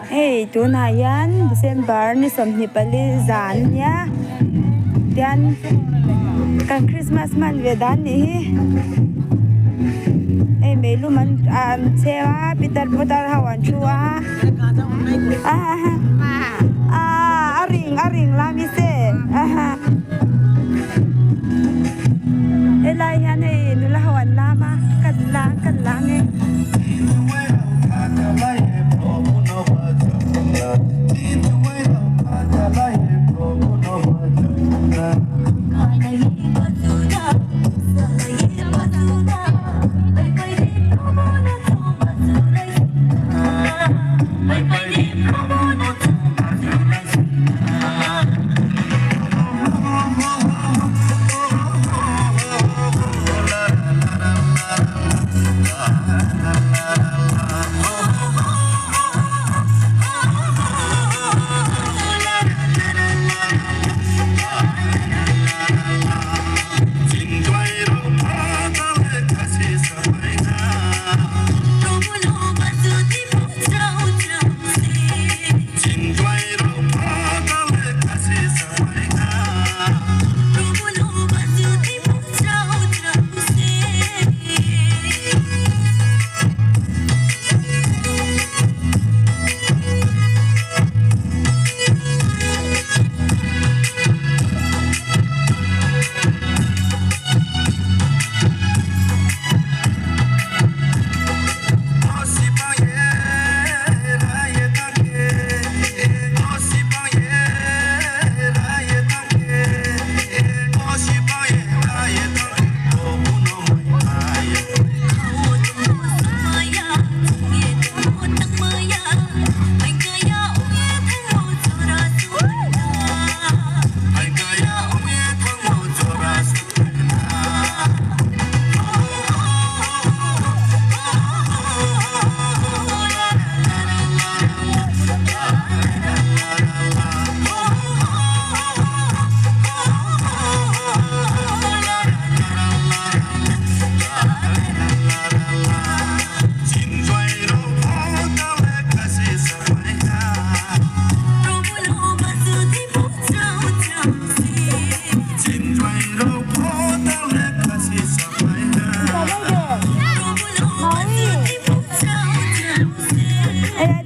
Hei tunah hian December ni 24 zan a nia tian kan Christmas hman ve dan nih hi hei meilum an an chheu a pitar putar ho an thu a a ring a ring la mi se helai hian hei nula ho an lam a kan la kan la ang e. Helai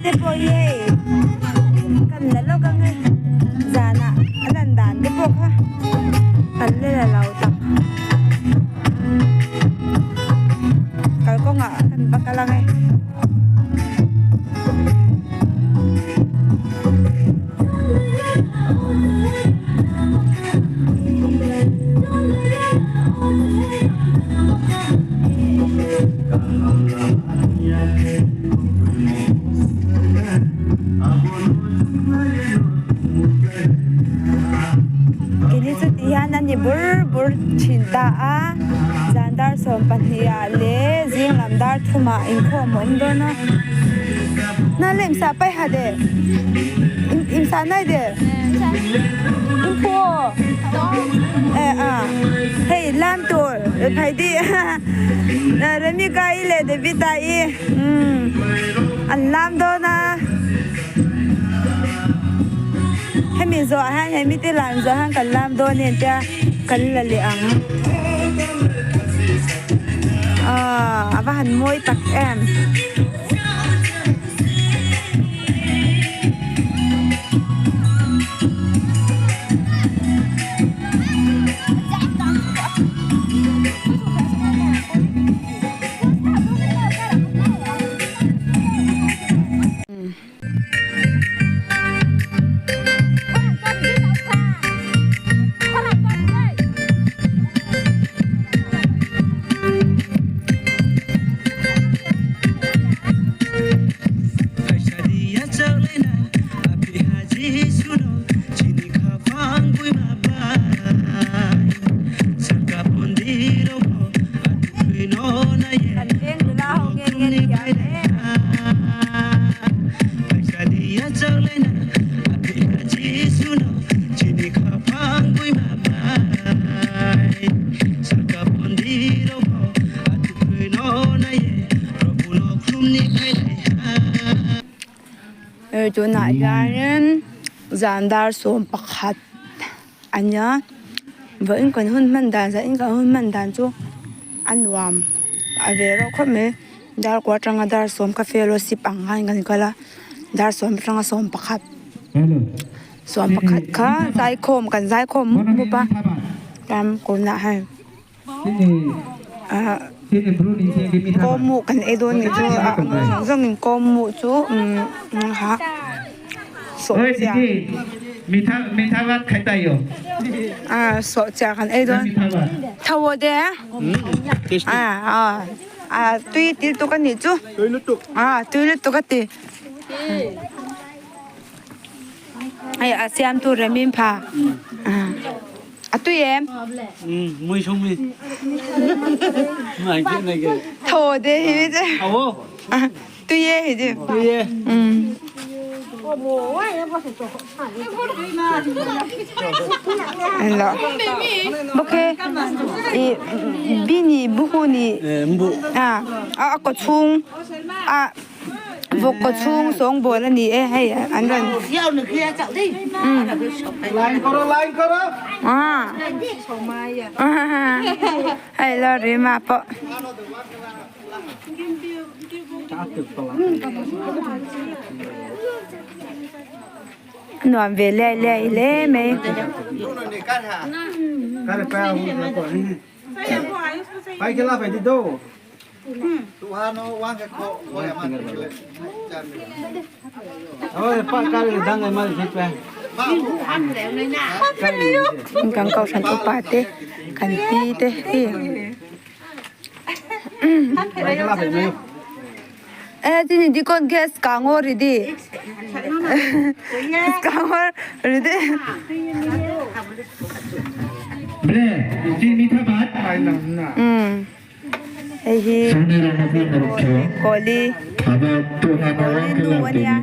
te pawh hi hei kan la lawk ang e zanah a lan dan te pawh kha kan la la lo tak kalkawngah kan va kal ang e. Keini chu ti hian a ni bur bur thin ta a, zan dar 12 ah leh zing lam dar 3 ah inkhawm a awm dawn a. Na le imsa pai ha de imsa nai de imphu aw eh a hei lam tur phai di Remika i leh Devita i an lam dawn a hemi zawh ah hian hemi te lam zawh hian kan lam dawn a ni tia kan la leh ang aw a va han mawi tak em. Kan veng nula ho nge nge ni thiam e. Hei tunah hianin zan dar 11 a nia vawiin kan hun hman dan zanin kan hun hman dan chu a nuam a ve reuh khawp mai dar kua atanga dar sawm ka fellowship ang khan kan kal a dar sawm atanga 11 11 kha zaikhawm kan zaikhawm mup mup a chuan tunah hei. Ah kawmmuh kan ei dawn nih chu a ang zawng zawngin kawmmuh chu umm ha sawhchiar ah sawhchiar kan ei dawn tho aw de ah ah ah tui ti lutuk a nih chu ah tui lutuk a ti hei a siamtu Remin pha ah. A tui em? Mui chung mi. Mai ke này ke. Tho de hi chứ. Awo. Tui e hi chứ. Tui e. Hello. Ok. I bini buhu ni. Mbu. À, a ko chung. A Vawk kaw chhung sawngbawl a ni e hei an rawn hei lo rima pawh a nuam ve liai liai hle mai. Kan kohhran upa te kan pi te hi e chini dikon gas ka ngaw ridi ka ngaw ridi. Hei hi Kawli Kawli nu a nia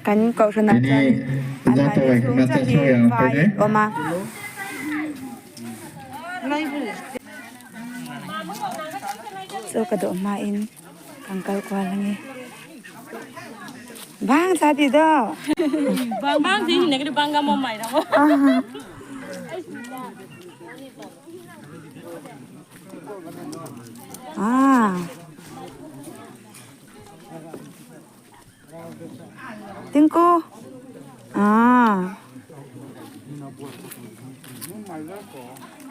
kan kohhranah chuan anmahni chhung chiah hi vai an awm a. Chaw ka dawh hmain kan kal kual ange bang sa ti daw. Ah. Tinku. Ah.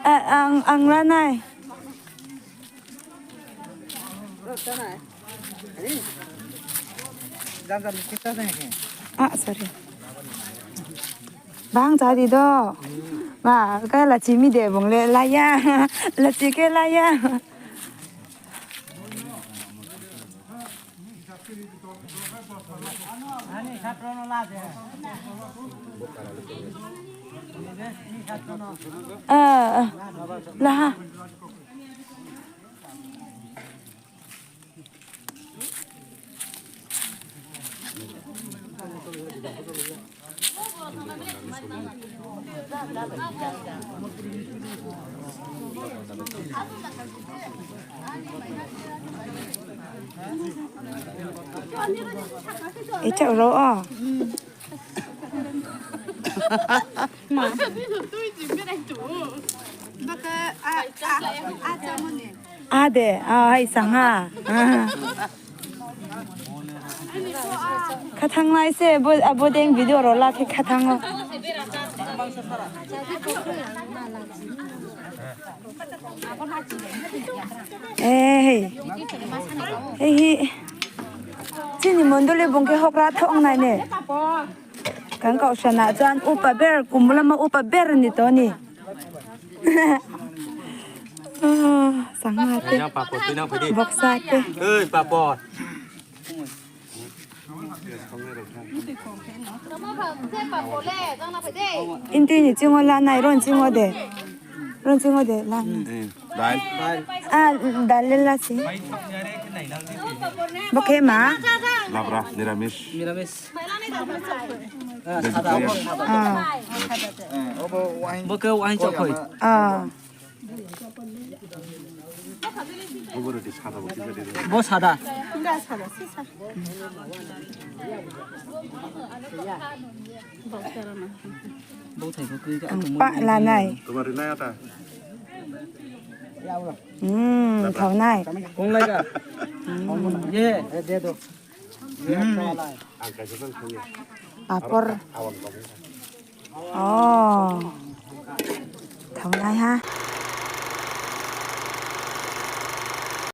Ang ang ra này. Ah, sorry. Bang cha đi đó. Mà cái là chỉ mi để bông lệ la ya. Là chỉ cái la ya. Ờ, là Ý chậu rỗ à? A de a hei sangha kha thang lai se bo a bo deng video ro la the kha thang o e hei hei hi chini mondole bong ke hok ra thong nai ne kan kohhran ah chuan upa ber kum lama upa ber a ni tawh a ni. Sangha te vawksa te. Intui ni chingo la nai rawn chingo de rawn chingo de la a dal le la si bawk he ma. Labra niramish. Bo sada. Ang pa lanai. Thau nai. Kong lai ka. Ye. Papor. Oh. Thau nai ha.